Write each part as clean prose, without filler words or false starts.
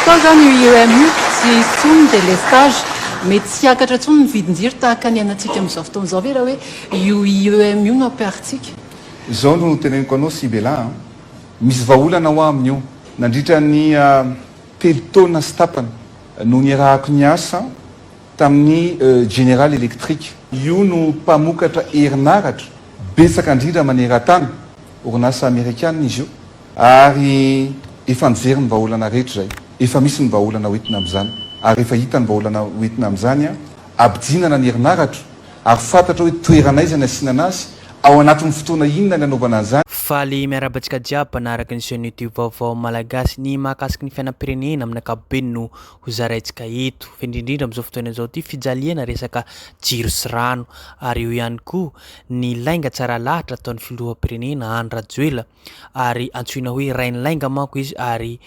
atao izany io IEM io, tsy hisy intsony ny délestage, mety tsy hiakatra intsony ny vidin-jiro tahaka ny iainantsika amin'izao fotoana izao ve raha hoe io IEM io no ampiharintsika? Izao no teneniko anao Sibela a! Misy vahaolana hoa amin'io. Nandritra ny telo taona sy tapany no niarahako niasa tamin'ny General Electric. Io no mpamokatra herinaratra betsaka indrindra maneran-tany, orinasa amerikana izy io, ary efa nijery ny vahaolana rehetra izay. Efa misy ny vahaolana hoentina amin'izany, ary efa hita ny vahaolana hoentina amin'izany, hampidinana ny herinaratra, ary fantatra hoe toerana aiza ny asiana anazy, ao anatin'ny fotoana inona ny anaovana an'izany. Faly miarahaba antsika jiaby mpanaraka ny chaîne youtube vaovao malagasy. Ny mahakasiky ny fiainam-pirenena amin'ny ankapobeny no ho zaraintsika eto fa indrindrindra amin'izao fotoana izao ity fijaliana resaka jiro sy rano ary eo ihany koa ny lainga tsara lahatra ataon'ny filoham-pirenena Andry Rajoelina ary antsoina hoe rain'ny lainga manko izy ary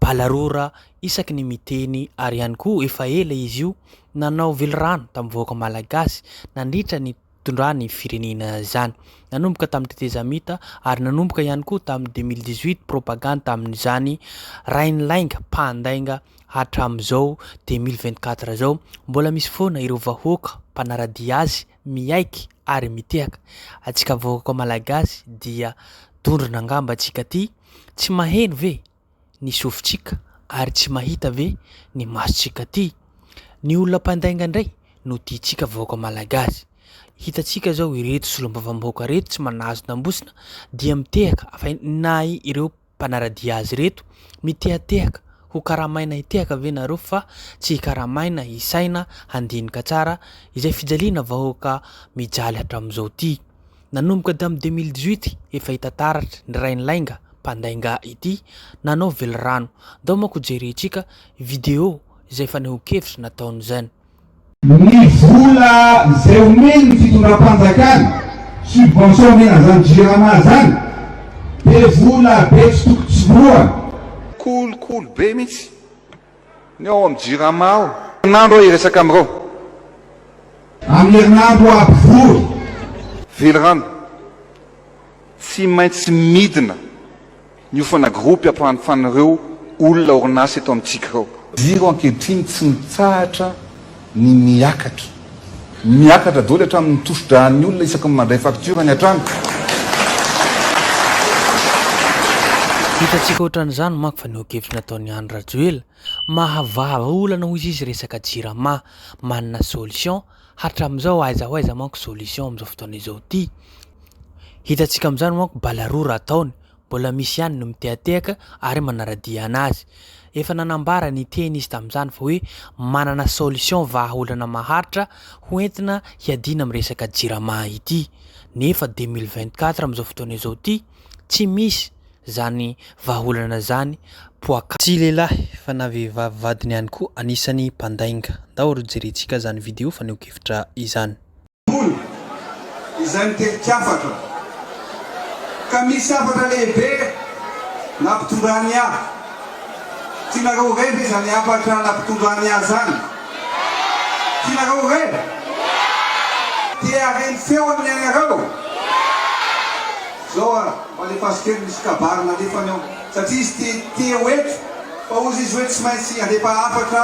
balarora isaky ny miteny ary ihany koa efa ela izy io nanao velirano tamin'ny vahoaka malagasy nandritra ny nitondrany firenena izany. Nanomboka tamin'ny tetezamita ary nanomboka ihany koa tamin'ny 2018 propagande tamin'izany rainilainga mpandainga hatramin'izao 2024 izao. Mbola misy foana ireo vahoaka mpanaradia azy miaiky ary mitehaka. Antsika vahoaka malagasy dia dondrona angamba antsika aty tsy maheno ve? ny sofintsika ary tsy mahita ve ny masontsika ty? Ny olona mpandainga indray no tiantsika vahoaka malagasy. Hitantsika zao ireto solombavambahoaka reto tsy manazo lambosina dia mitehaka fa na ireo mpanaradia azy ireto mitehatehaka ho karamaina hitehaka ve nareo fa tsy hikaramaina hisaina handinika tsara izay fijaliana vahoaka mijaly hatramin'izao ty. Nanomboka tamin'ny 2018 efa hita taratra ny rainilainga mpandainga ity nanao velirano. Ndao manko jerentsika video izay fanehoan-kevitra nataon'izany. Ny vola izay omen'ny fitondram-panjakana, subvention omena an'izany Jirama izany, dia vola be tsy toko tsy roa. Kolikoly be mihitsy ny ao amin'ny Jirama ao. Herinandro aho hiresaka amin'ireo. Amin'ny herinandro ampovoany. Velirano. Tsy maintsy midina ny hofana groupe ampanofan'ireo olona orinasa eto amintsika ireo. Jiro ankehitriny tsy mitsahatra ny miakatra. Miakatra daholo hatramin'ny tosi-dràn'ny olona isaky ny mandray facture any an-trano. Hitantsika ohatran'izany manko fa neho-kevitra nataon'i Andry Rajoelina, mahavaha olana hoy izy resaka jirama, manana solution, hatramin'izao aiza ho aiza manko solution amin'izao fotoana izao ity. Hitantsika amin'izany manko bala roa raha ataony, mbola misy ihany no mitehatehaka ary manara-dia anazy. Efa nanambara ny teny izy tamin'izany fa hoe manana solution vahaolana maharitra ho entina hiadiana amin'ny resaka jirama ity. Nefa 2024 amin'izao fotoana izao ity tsy misy zany vahaolana zany poak'aty. Tsy lehilahy fa na vehivavy vadiny ihany koa anisany mpandainga. Ndao ry jerentsika zany video fanehoan-kevitra izany. Vola izay mitehin-kafatra ka misy hafatra lehibe nampitondrany ahy. Tianareo ho re ve izany hafatra nampitondrany ahy izany? Tianareo ho re? Te hahare ny feony ny ainareo? Zao ary, mba alefaso kely misy kabary nalefany ao satria izy te te ho eto fa hozy izy hoe tsy maintsy handefa hafatra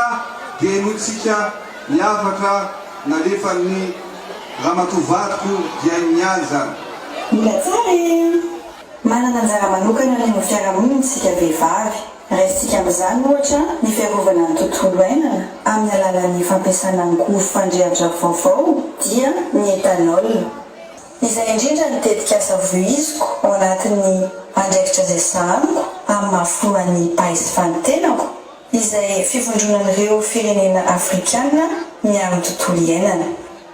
dia henointsika ny hafatra Nalefan'ny ramatoa vadiko dia nialy zany. Mbola tsara e! Manana anjara manokana any amin'ny fiarahamonina isika vehivavy. Raisintsika amin'izany, ohatra, ny fiarovana ny tontolo iainana amin'ny alalan'ny fampiasana angovo fandrehatra vaovao, dia ny éthanol. Izay indrindra ny tetikasa voiziko ao anatin'ny andraikitra izay sahaniko amin'ny maha filohan'ny PAESFA ny tenako, izay fivondronan'ireo firenena afrikana miaro ny tontolo iainana.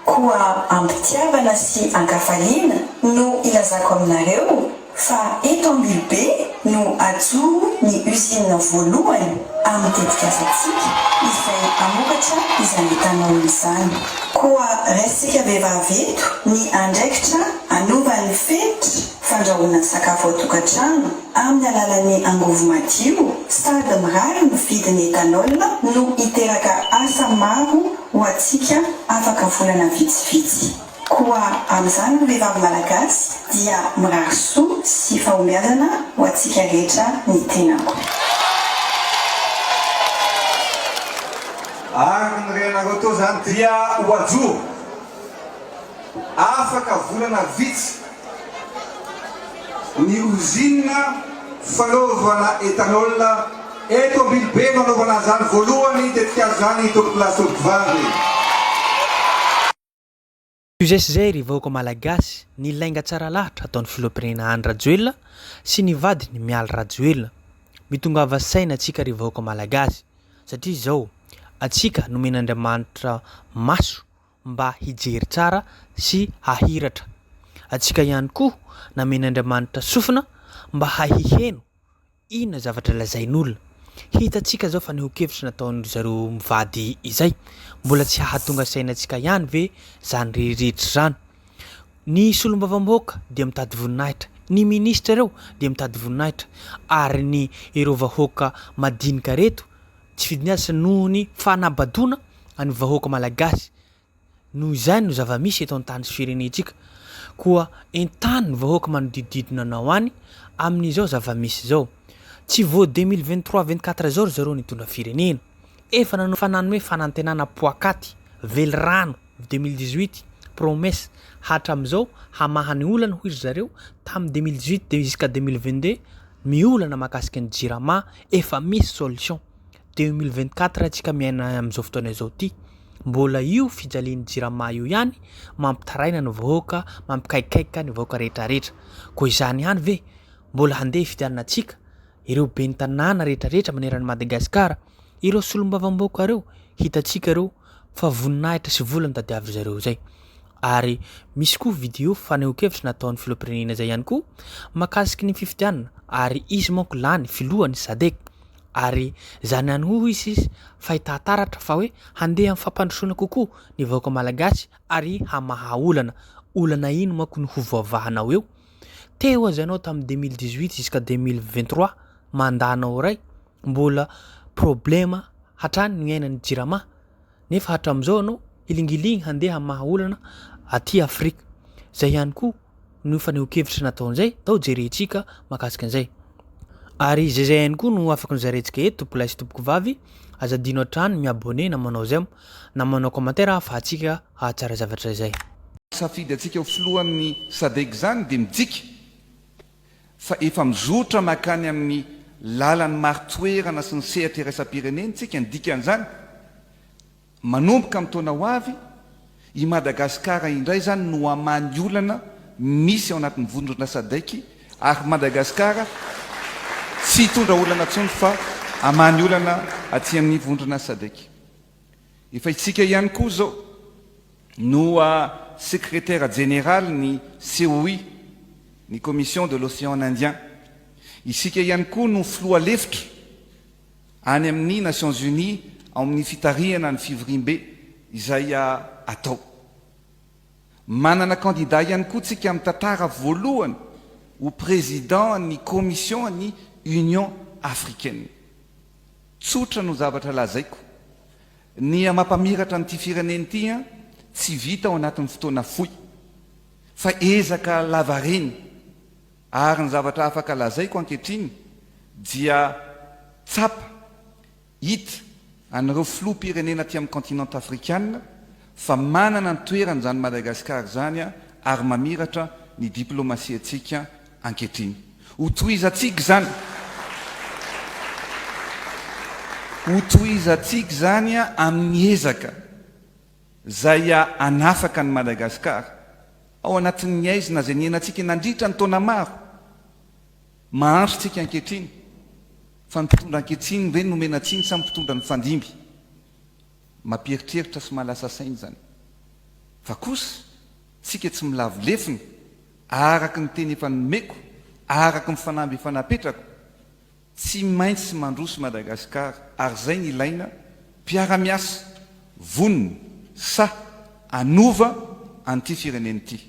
Koa am-pitiavana sy an-kafaliana no ilazako aminareo fa eto Ambilobe no ajoro ny usine voalohany amin'ny tetikasantsika izay hamokatra izany ethanol izany. Koa raisintsika vehivavy eto ny andraikitra hanova ny fenitra fandrahoana sakafo ao-tokantrano Amin'ny alalan'ny angovo madio sady mirary ny vidin'ny ethanol no hiteraka asa maro ho antsika afaka volana vitsivitsy. Koa amin'izany ry vehivavy malagasy dia mirary soa sy fahombiazana ho antsika rehetra ny tenako. Araka ny renareo teo izany dia ho ajoro afaka volana vitsy ny ozinina fanaovana ethanol eto Ambilobe no hanaovana an'izany voalohany tetikasa izany tompokolahy sy tompokovavy. Toy izay sy izay ry vahoaka Malagasy, ny lainga tsara lahatra ataon'ny filoham-pirenena Andry Rajoelina sy ny vadiny Mialy Rajoelina. Mitongava saina antsika ry vahoaka Malagasy, satria izao, antsika nomen'Andriamanitra maso mba hijery tsara sy hahiratra. Antsika ihany koa namen'Andriamanitra sofina mba hahiheno Inona zavatra lazain'olona? Hitantsika zao fanehoan-kevitra nataon-dry zareo mivady izay. Mbola tsy hahatonga saina antsika ihany ve zany rehetra zany? Ny solombavambahoaka dia mitady voninahitra, ny minisitra ireo dia mitady voninahitra ary ny ireo vahoaka madinika reto tsy fidiny azy noho ny fanabadoana an'ny vahoaka malagasy Noho izany no zava-misy eto an-tany sy firenentsika. Koa entano ny vahoaka manodidididina anao any amin'izao zava-misy izao. Tsy vao 2023 24 izao ry zareo nitondra firenena. Efa nanao efa nanome fanantenana poakaty, velirano 2018, promesse hatramizao hamaha ny olana hoy ry zareo tamin'ny 2018 de jusqu'à 2022 ny olana mahakasika ny jirama efa misy solution. 2024 antsika miaina amin'izao fotoana izao ity. Mbola io fijalian'ny jirama io ihany mampitaraina ny vahoaka, mampikaikaika ny vahoaka rehetrarehetra. Koa izany ihany ve mbola handeha hifidianana antsika, ireo ben'ny tanàna rehetrarehetra manerana an'i Madagasikara, ireo solombavambahoaka ireo, hitantsika ireo fa voninahitra sy vola no tadiavin-dry zareo izay. Ary misy koa video fanehoan-kevitra nataon'ny filoham-pirenena izay ihany koa mahakasiky ny fifidianana ary izy manko lany filohan'ny Sadec. Ary izany ihany hoy izy fa hita taratra fa hoe handeha amin'ny fampandrosoana kokoa ny vahoaka malagasy ary hamaha olana. Olana ino manko no ho voavahanao eo? Teo aza ianao tamin'ny 2018 jusqu'à 2023 mandat nao iray mbola problema hatrany no iainan'ny jirama nefa hatramin'izao ianao hilingiligny handeha hamaha olana aty Afrika. Izay ihany koa no fanehoan-kevitra nataon'izay, tao jerentsika mahakasika an'izay. Ary izay izay ihany koa no afaka nozarentsika eto tompokolahy sy tompokovavy, aza adino hatrany mi abonner na manao j'aime na manao commentaire ahafahantsika hahatsara zavatra izay. Safidy antsika ho filohan'ny Sadec izany dia midika fa efa mizotra makany amin'ny lalan'ny mari-toerana sy ny sehatra iraisam-pirenena isika, ny dikan'izany Manomboka amin'ny taona ho avy, i Madagasikara indray izany no hamaha ny olana misy ao anatin'ny vondrona Sadec ary Madagasikara tsy hitondra olana intsony fa hamaha ny olana aty amin'ny vondrona Sadec. Efa isika ihany koa izao no sekretera jeneraly ny COI, ny Commission de l'Océan Indien. Isika ihany koa no filoha lefitra any amin'ny Nations Unies ao amin'ny fitarihana ny fivoriambe izay atao. Manana kandida ihany koa tsika amin'ny tantara voalohany ho président ny commission ny Union Africaine. Tsotra no zavatra lazaiko. Ny mampamiratra an'ity firenena ity tsy vita ao anatin'ny fotoana fohy fa ezaka lavareny. Ary ny zavatra afaka lazaiko ankehitriny dia tsapa, hita an'ireo filoham-pirenena aty amin'ny continent afrikana fa manana ny toerany izany Madagasikara izany ary mamiratra ny diplomasiantsika ankehitriny. Ho tohizantsika izany, ho tohizantsika izany amin'ny ezaka izay hanafaka an'i Madagasikara ao anatin'ny haizina izay niainantsika nandritra ny taona maro. Mahantra isika ankehitriny, fa ny mpitondra ankehitriny ve no omena tsiny sa ny mpitondra nifandimby? Mampieritreritra sy mahalasa saina izany. Fa kosa, isika tsy milavo lefona, araka ny teny efa nomeko, araka ny fanamby efa napetrako, Tsy maintsy mandroso Madagascar ary zay ny ilaina, mpiara-miasa, vonona, sahy, hanova an'ity firenena ity.